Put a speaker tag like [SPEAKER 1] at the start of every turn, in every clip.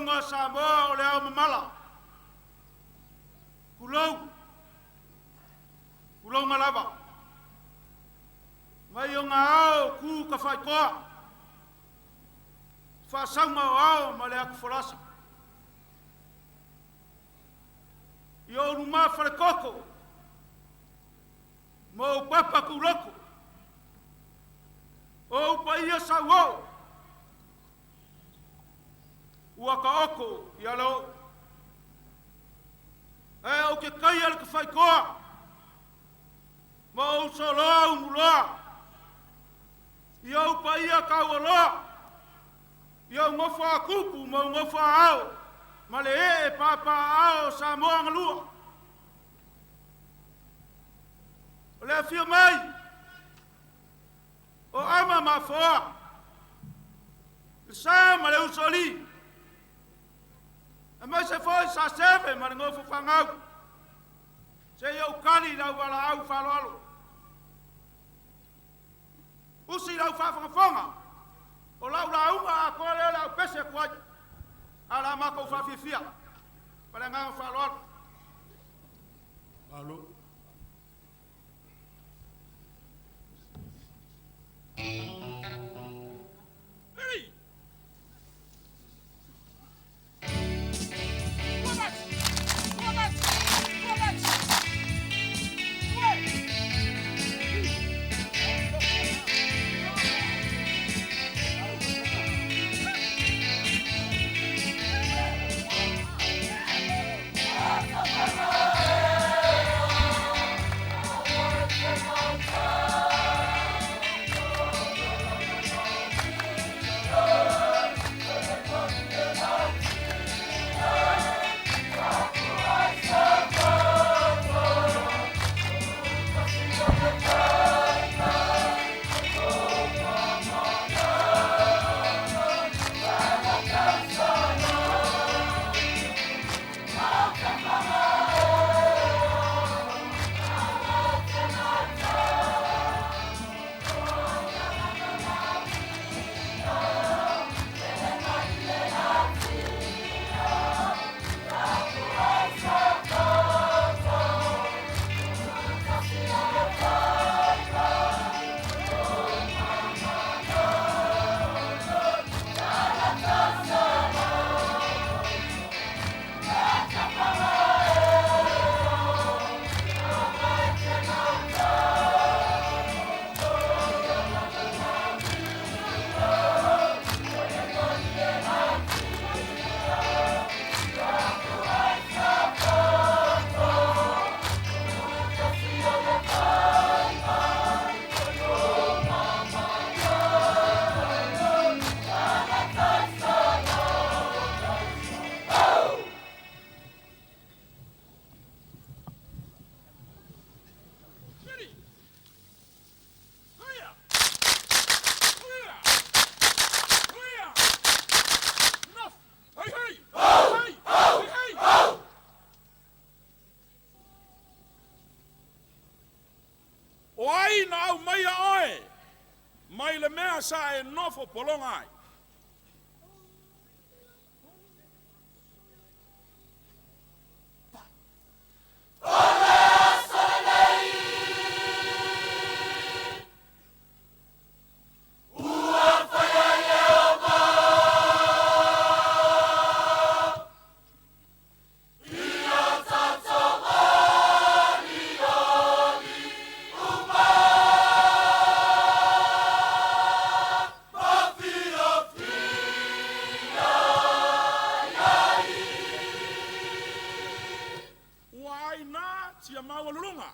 [SPEAKER 1] faafofoga a Samoa o le ao mamala. Tulou, tulouna lava. Mai ona ao tu tafaitoa, faasauga o ao ma le atufolasa. I ou luma faletoto, ma ou papa tuloto, o ou paia sauoo, ua taoto i alaoo. Ae ou te taia le tafaitoa, ma ou soloa umuloa, i ou paia taualoa, i ou nofo a tupu ma ou nofo a ao, ma le ee papaaao o Samoa na lua. O le afio mai o Ama ma Afoa, le Sa ma le Usoalii, aemaise foi Saseve ma le nofo fanau, seia ou tali i lau valaau faaaloalo. Usi lau faafogafoga, o lau lauga atoa lea o le a ou pese atu ai, ae o le a matou faafiafia. Ma le agaga faaaloalo.
[SPEAKER 2] Malo.
[SPEAKER 3] Ready? Ready? Clear! Clear! Clear! Enough! Hey, hey! Hey, hey! Hey, hey! O ai na au mai a oe, mai le mea sa e nofo pologa ai. Ua aina tia maualuluga.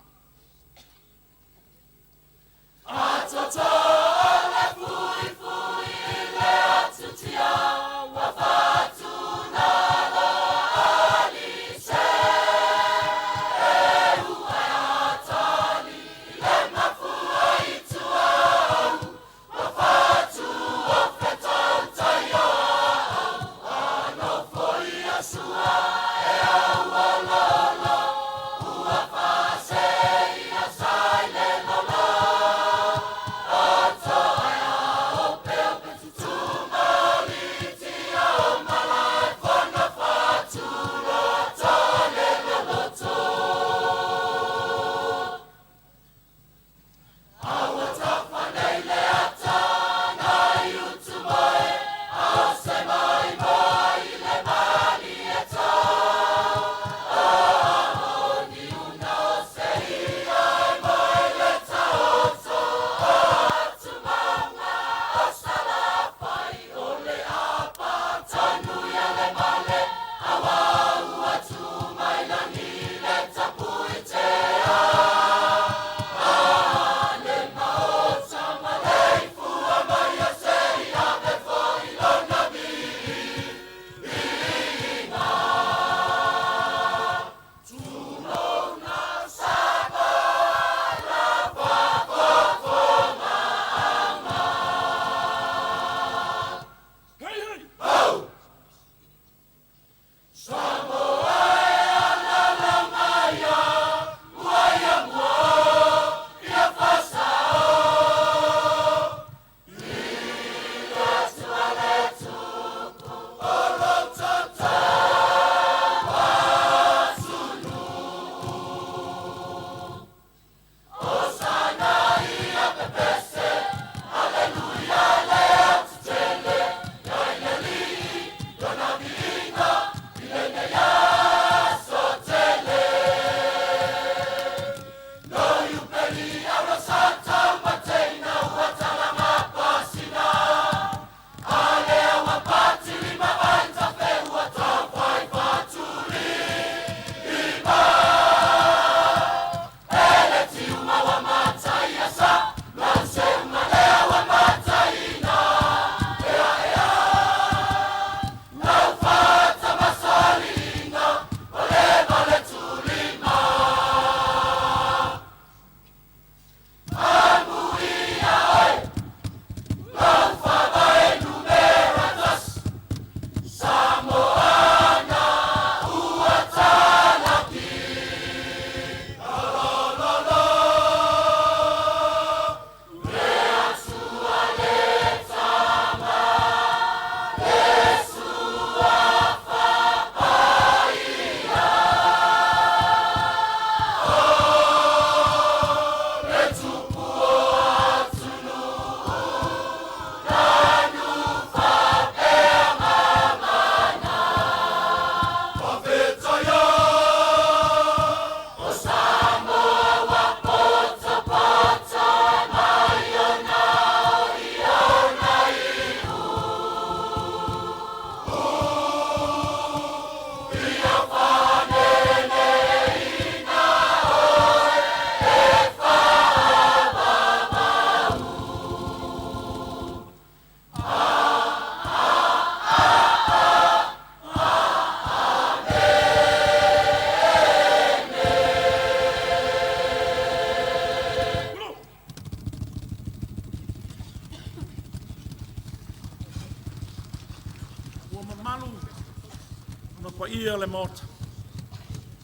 [SPEAKER 3] Paia o le Maota.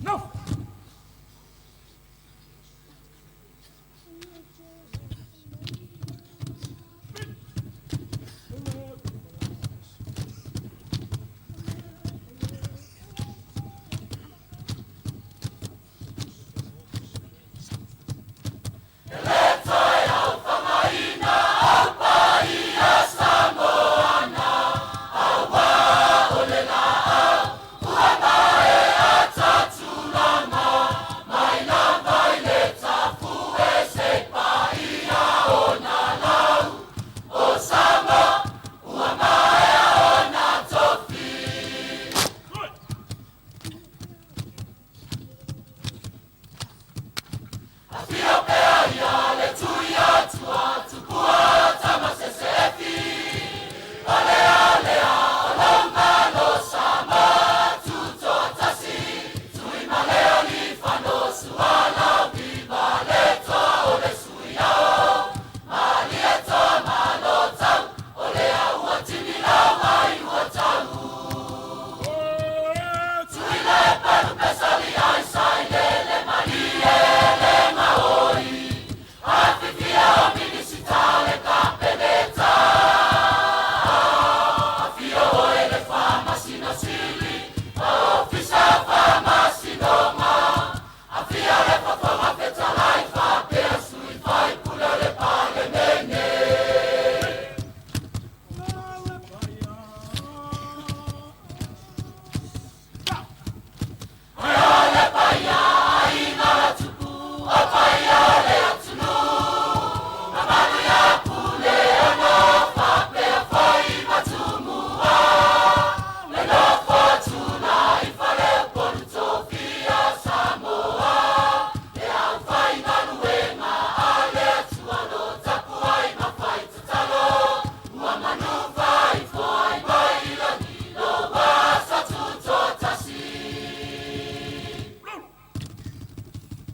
[SPEAKER 3] Nofo.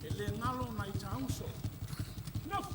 [SPEAKER 3] E le galo nai tauso. Nofo.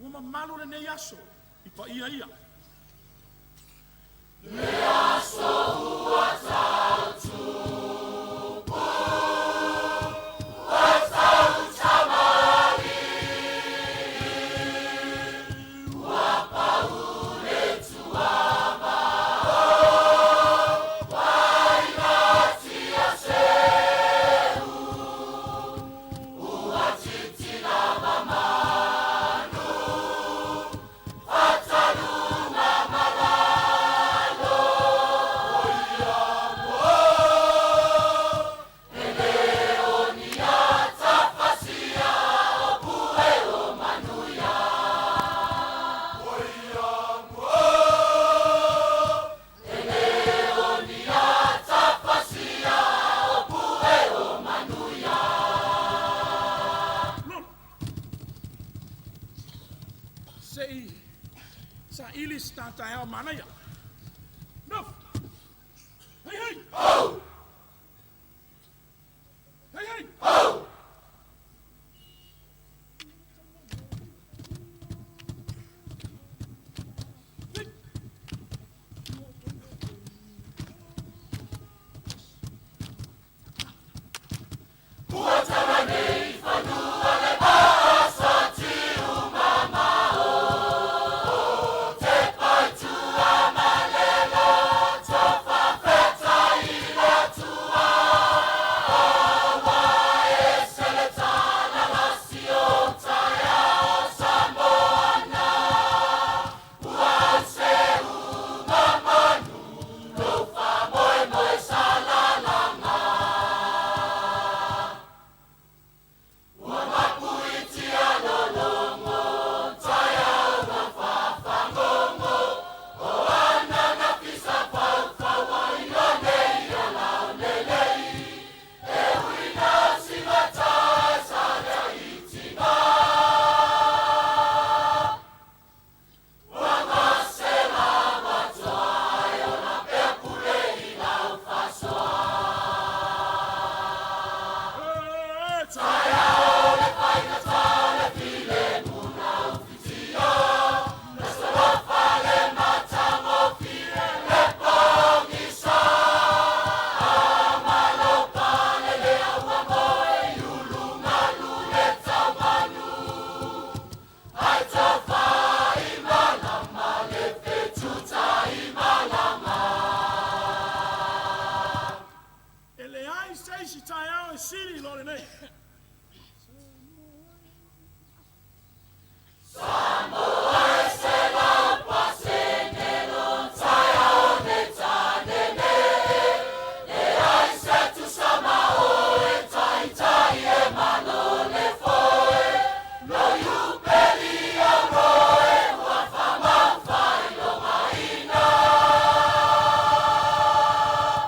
[SPEAKER 3] Ua mamalu lenei aso i paia ia. Lolo. Se i saili se tataeao manaia. Nofo. Hei hei. Ho! Hei hei. Ho! Se isi taeao e sili i lo lenei.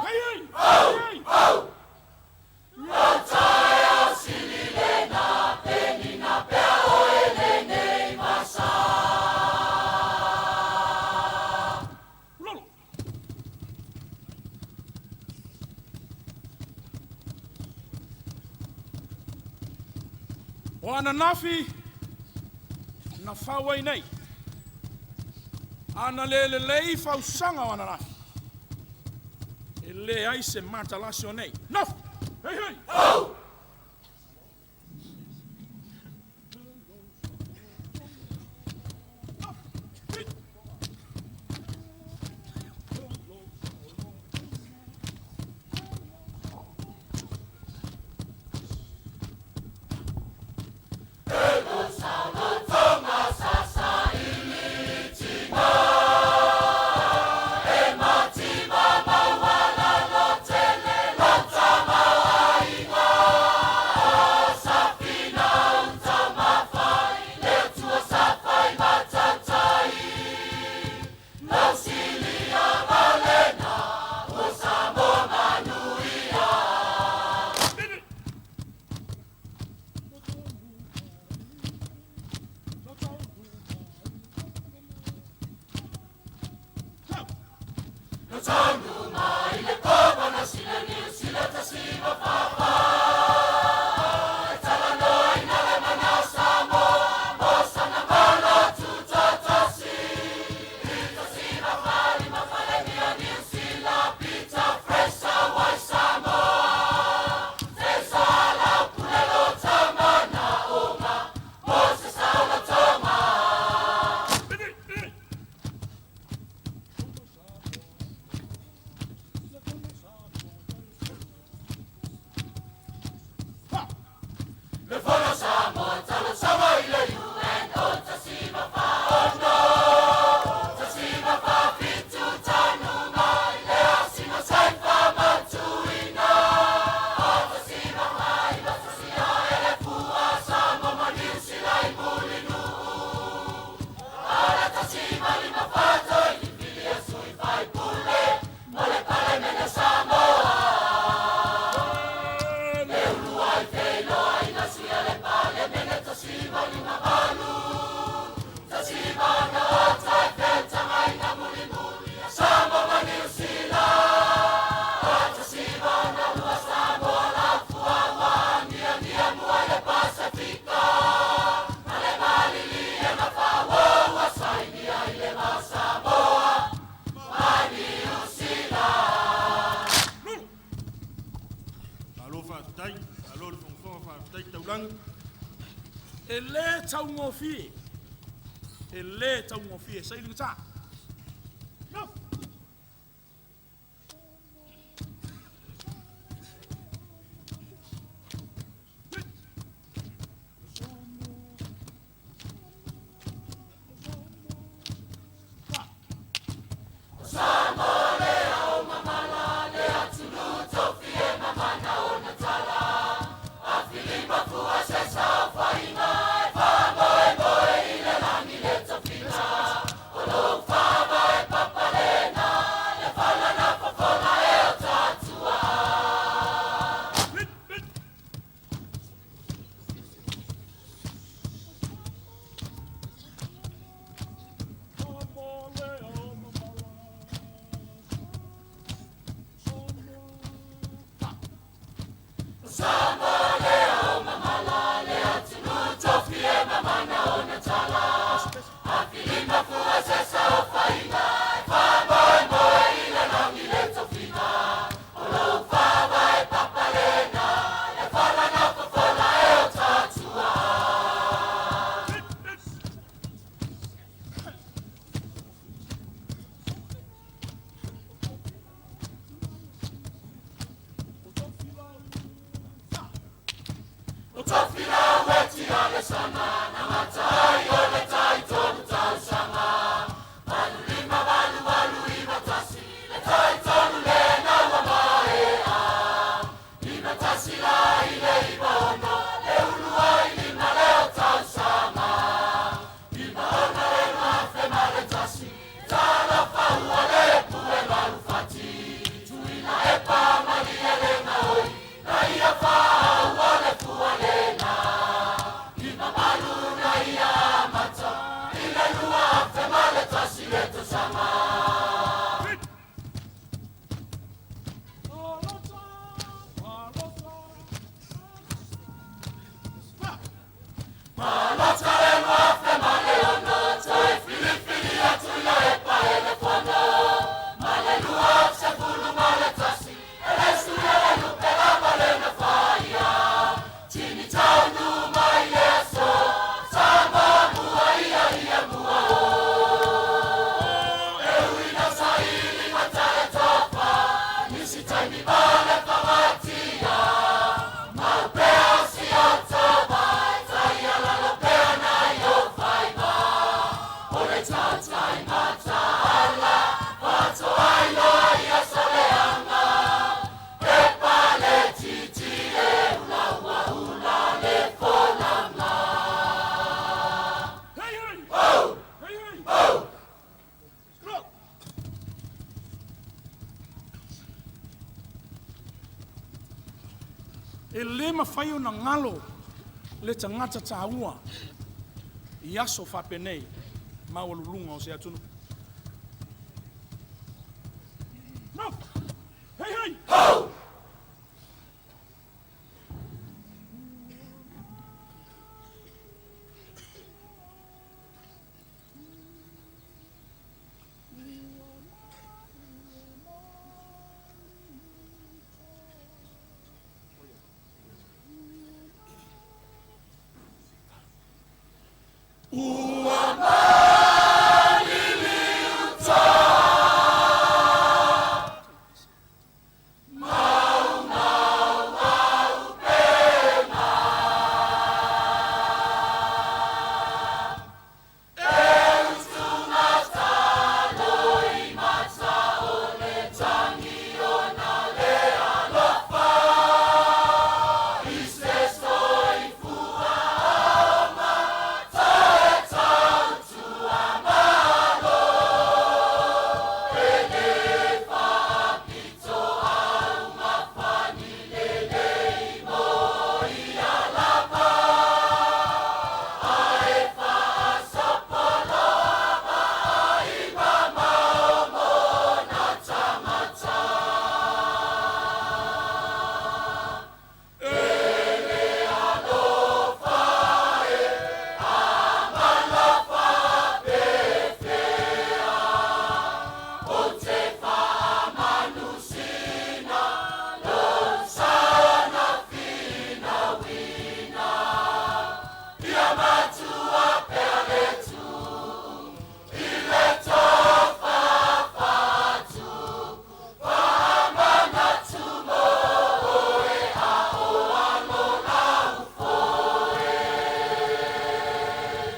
[SPEAKER 3] Hei, hei! Hei, hei! Lolo. O ananafi na fau ai nei. Ana le lelei fausaga o ananafi. E leai se matalasi o nei. Nofu! Hei hei! Oh!
[SPEAKER 1] Malo faafetai, malo le fogafoga, faafetai taulaga.
[SPEAKER 3] E lē taugofie, e lē taugofie sailigata. No. Hei, hei! Ho! Hei, hei! Ho! Look! E lē mafai ona galo le tagata tāua i aso faapenei maualuluga o se atunuu. No! Hei, hei! Ho!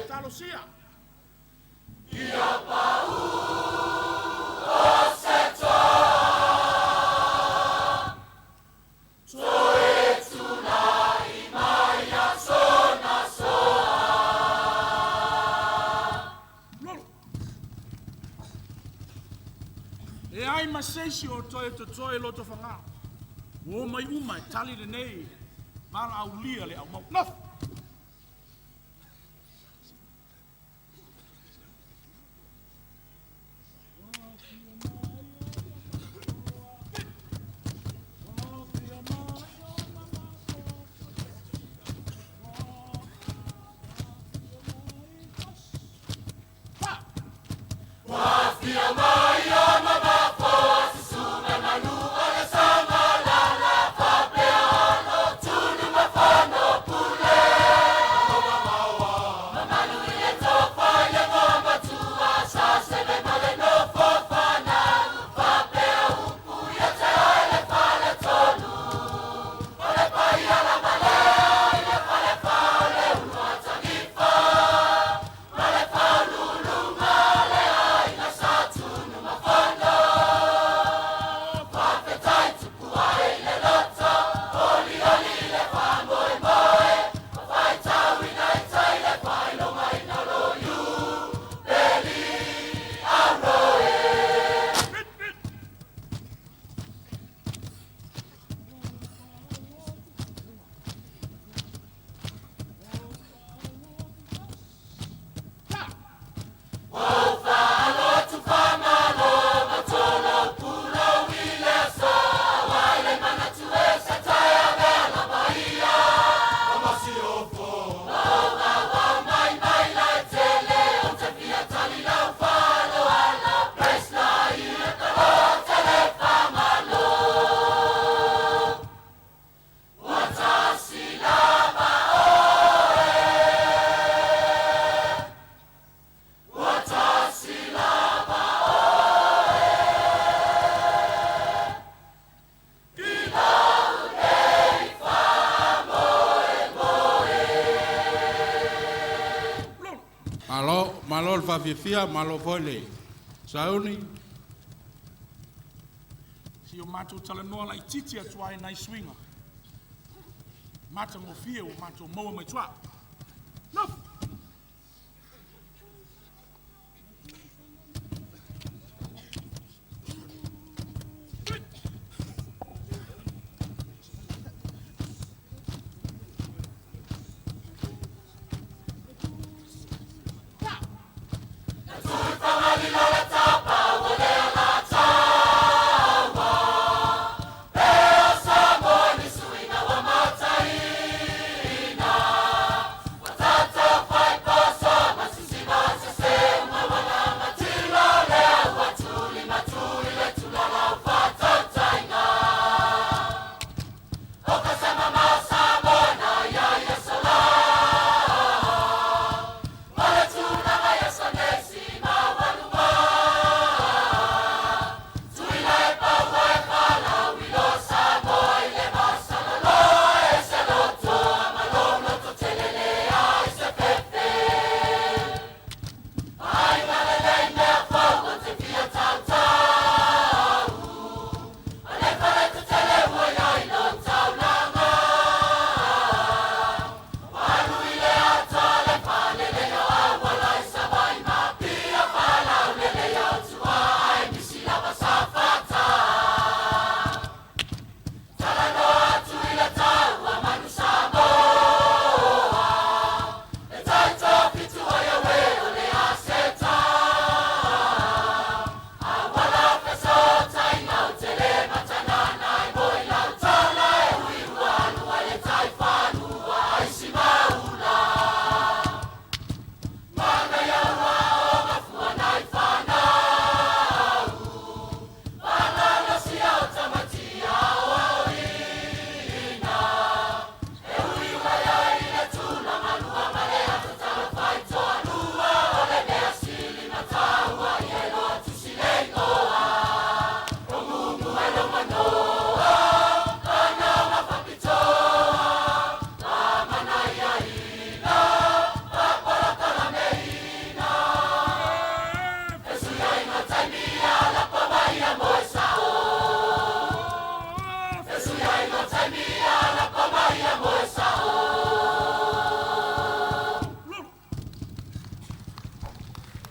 [SPEAKER 3] Talosia! Lolo. E ai ma seisi o toe totoe loto whangā. Ua mai uma e tali lenei mala aulia le au mau. Nofo!
[SPEAKER 1] faafiafia, malo foi le sauni.
[SPEAKER 3] Si o matou talanoa laitiiti atu ai nai suiga matagofie ua matou maua mai tua. Nofo.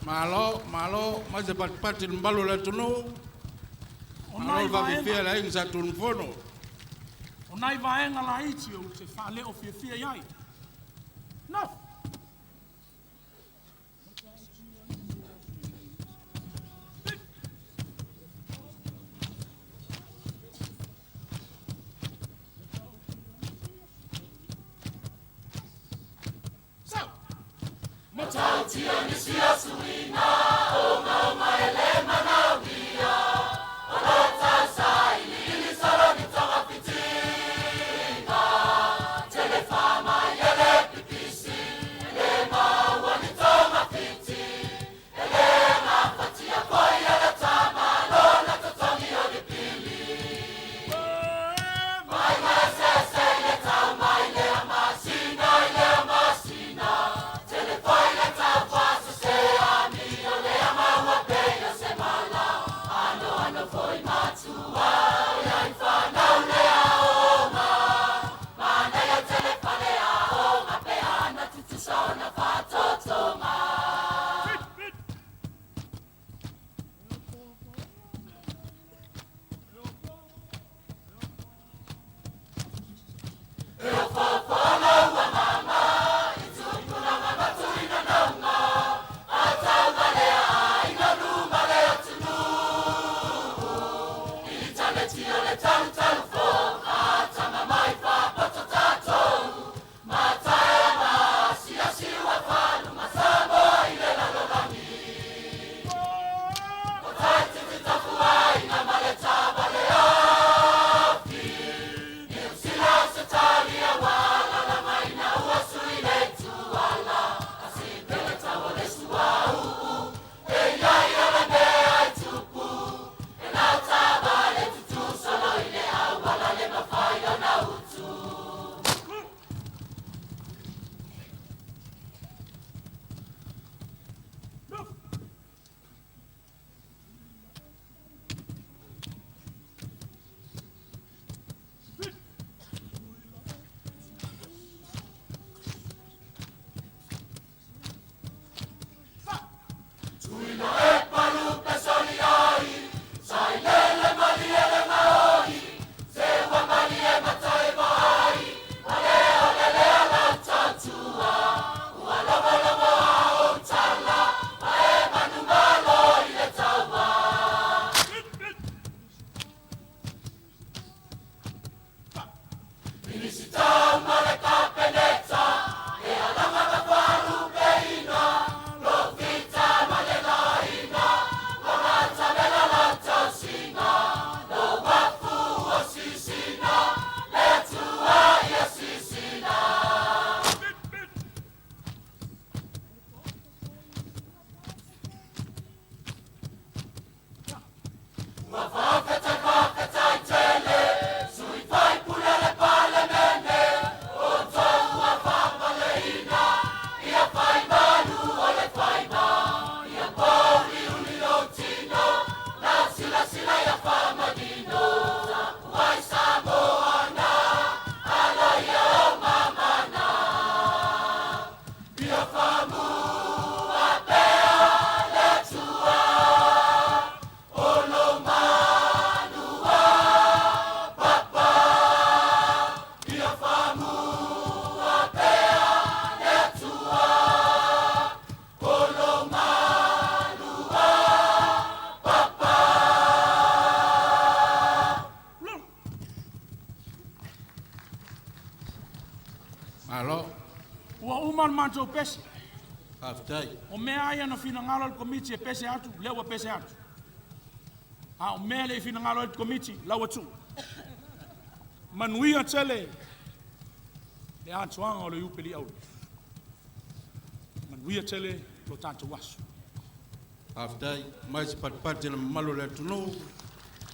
[SPEAKER 1] Malo, malo, mai se patipati le mamalu o le atunuu.
[SPEAKER 3] O
[SPEAKER 1] Malo
[SPEAKER 3] nai
[SPEAKER 1] le faafifia
[SPEAKER 3] vaega
[SPEAKER 1] le aiga Sa Tunumafono.
[SPEAKER 3] O nai vaega laiti ou te faaleo fiafia i ai. Nofo. Sau.
[SPEAKER 1] Malo.
[SPEAKER 3] Ua uma le matou pese.
[SPEAKER 1] Faafetai.
[SPEAKER 3] O mea lava ia na finagalo ai le Komiti e pese atu, lea ua pese atu. A o mea e le i finagalo ai le Komiti, la ua tuu. Manuia tele le atoaga o le Iupeli Aure. Manuia tele lo tatou aso.
[SPEAKER 1] Faafetai. Mai se patipati le mamalu o le atunuu,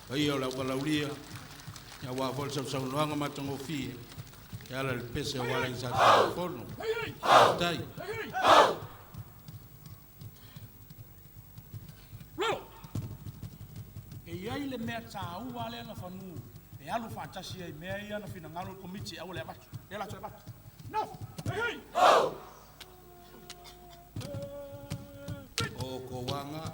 [SPEAKER 1] paia o le auvalaulia, aua foi le sausaunoaga matagofie e ala i le pese aua le Sa Tunumafono. Faafetai.
[SPEAKER 3] Lolo! E i ai le mea taua lea na fanu e alu faatasi ai mea ia na finagalo le Komiti e aua le avatu. Lea la toe avatu. No! Hei hei!
[SPEAKER 1] O kowaga.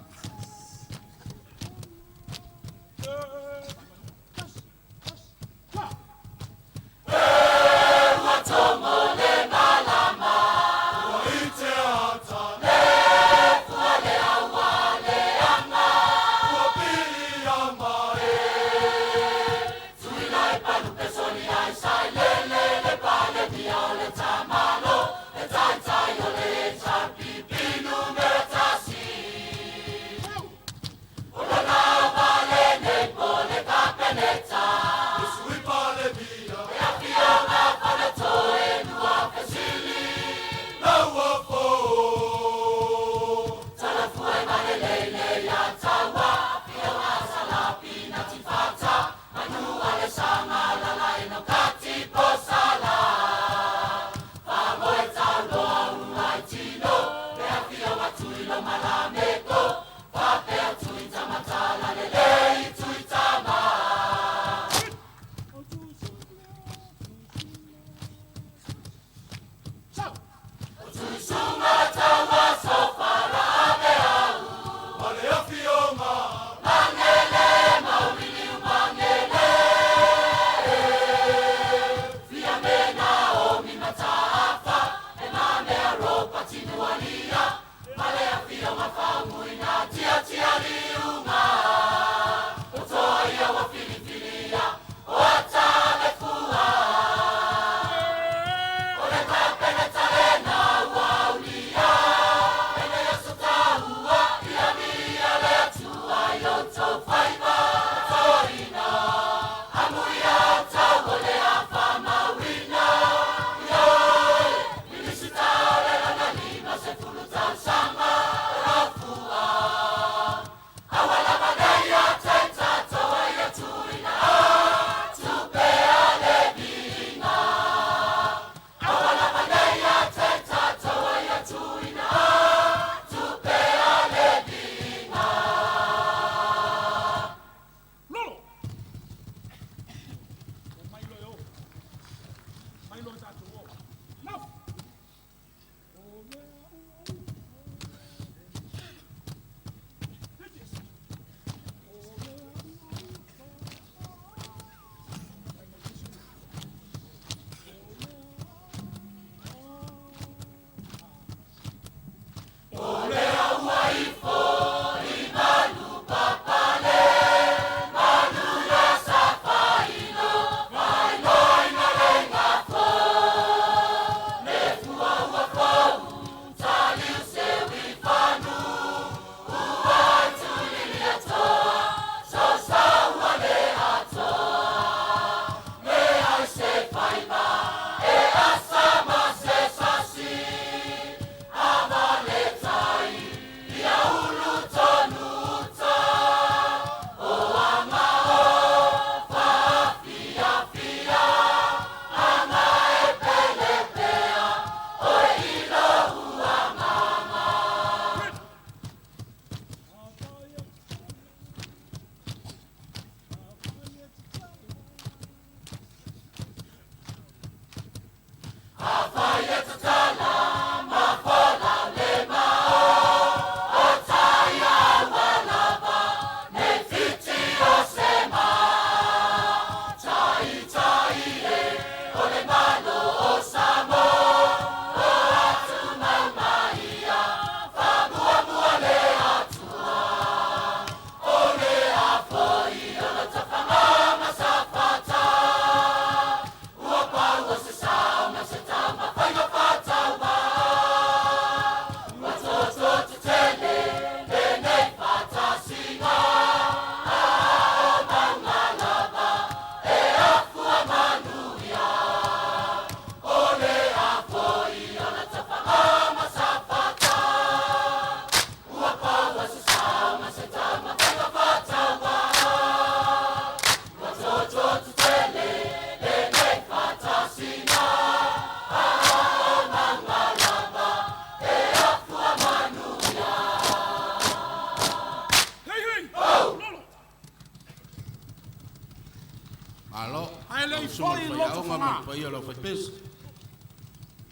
[SPEAKER 1] Paia o le aufaipese.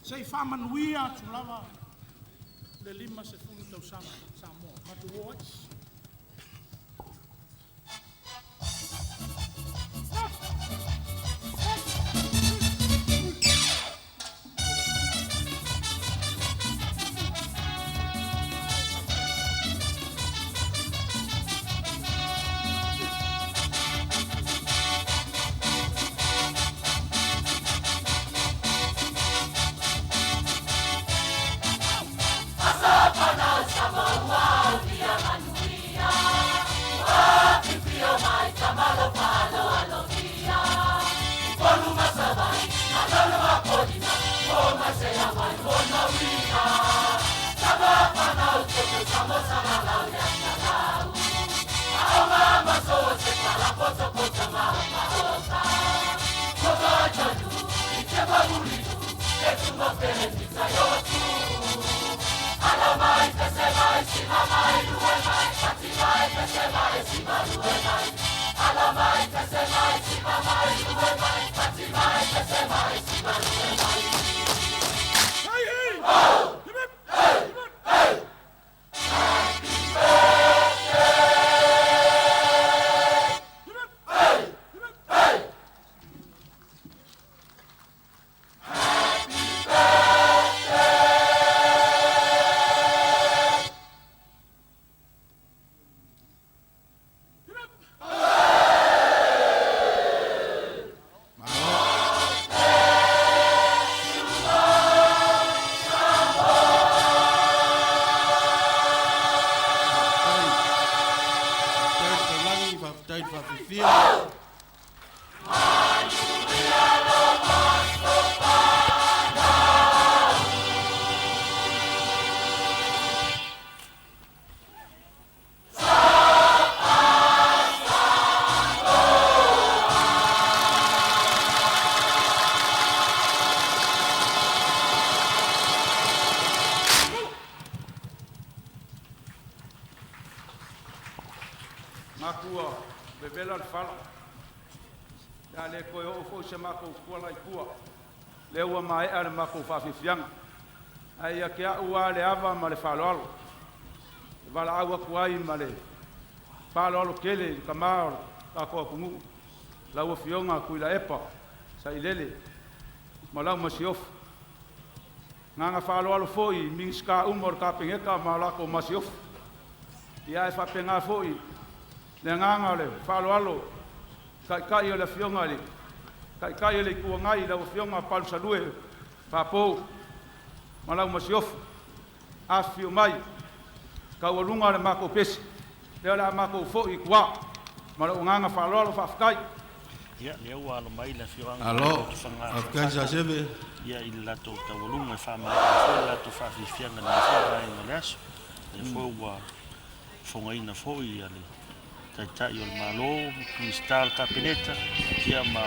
[SPEAKER 3] Se i faamanuia atu lava le 50 tausaga Samoa. Matou o ai.
[SPEAKER 1] Faafetai le taulagi, faafetai le faafifia.
[SPEAKER 2] Matua vevela le fala, le a le toe oo foi se matou tuala i tua, lea ua maea le matou faafiafiaga. Ae ia te au lava le ava ma le faaaloalo, e valaau atu ai ma le faaaloalo tele i le tama o le tatou atunuu, lau Afioga Tuilaepa Sailele ma lau Masiofo. Agaga faaaloalo foi i Minisita uma o le Kapeneta ma latou Masiofo. Ia ae faapena foi le agaga o le faaaloalo i le Taitai o le Afioga i le Taitai o le Itu Agai lau Afioga Palusalue Papo ma lau Masiofo. Afifio mai, taualuga le matou pese, lea o le a matou foi i tua. Ma lou agaga faaaloalo, faafetai.
[SPEAKER 4] Ia, lea ua alo mai le afioaga o
[SPEAKER 1] Malo,
[SPEAKER 4] Lotofaga
[SPEAKER 1] faafetai
[SPEAKER 4] Safata
[SPEAKER 1] Saseve.
[SPEAKER 4] ia i le latou taualuga e faamaea ai foi le latou faafiafiaga i lenei foi vaega o le aso. O lea foi ua fofogaina foi le Taitai o le Malo, Minisita o le Kapeneta ia ma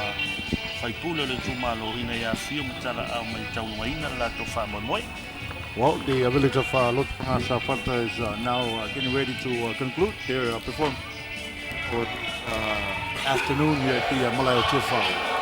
[SPEAKER 4] sui usufono o le itumalo ina ia afifio ma talaaao mai e taualugaina le latou faamoemoe.
[SPEAKER 5] Well, the village of Lotofaga Safata is now getting ready to conclude their performance for this afternoon here at the Malae o Tiafau.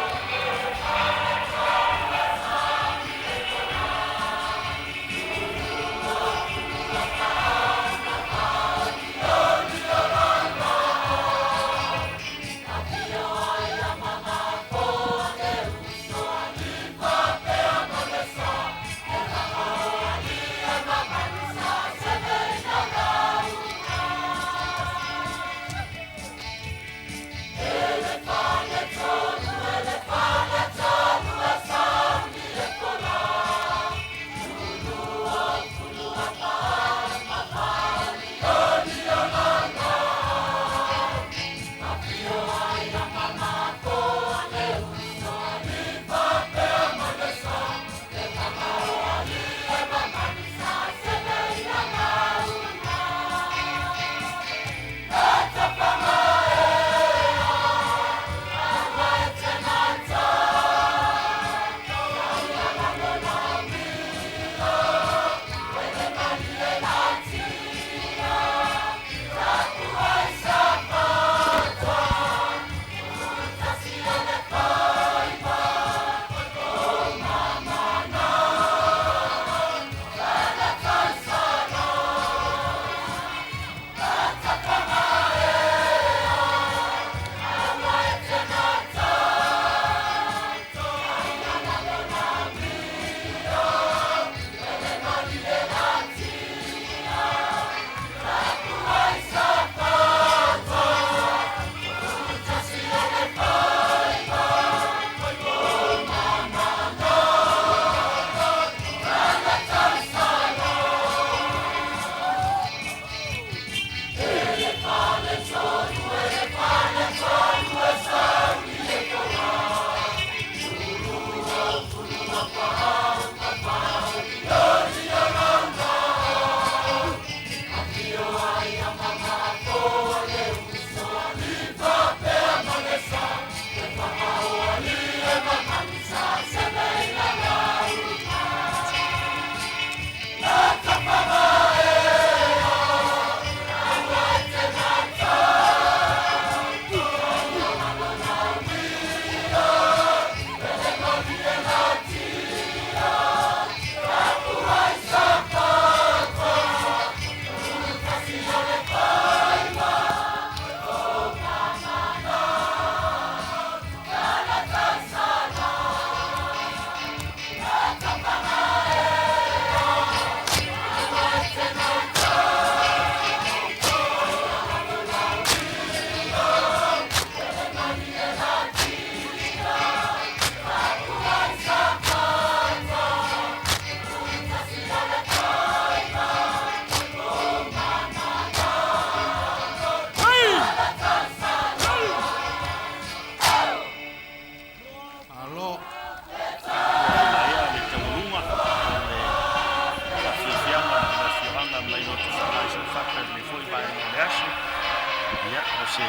[SPEAKER 4] O se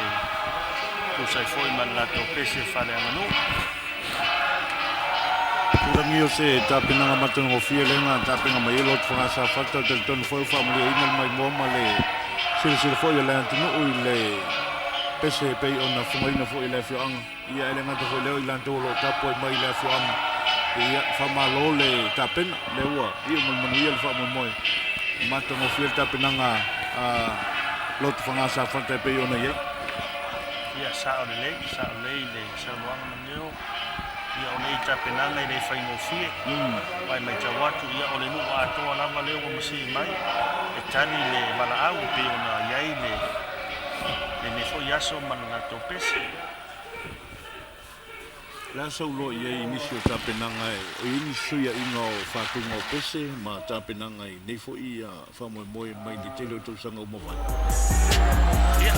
[SPEAKER 4] tusa ai foi ma le latou pese faaleaganuu.
[SPEAKER 5] Tulaga o se tapenaga matagofie lea na tapena mai ai Lotu Faga Safata, talitonu foi ua faamalieina le maimoa ma le silasila foi a le atunuu i le pese e pei ona fogaina foi e le afioaga. Ia e le gata foi i lea o i latou o lo o tapuai mai i le afioaga. Ia, faamalo le tapena, lea ua iu ma le manuia le faamoemoe. Matagofie le tapenaga a Lotu Faga Safata e pei ona i ai.
[SPEAKER 4] Ia, sao lelei, sao lelei le saunoaga Maneo. Ia, o nei tapenaga e le faigofie. Aua e matau atu, ia, o le nuu atoa lava lea ua masii mai e tali le valaau e pei ona i ai le lenei foi aso ma le latou pese.
[SPEAKER 5] O le a saunoa i ai i nisi o tapenaga e o i ai nisi suiaiga o faatuga o pese ma tapenaga i nei foi faamoemoe mai le tele o tausaga ua mavae?
[SPEAKER 4] Ia,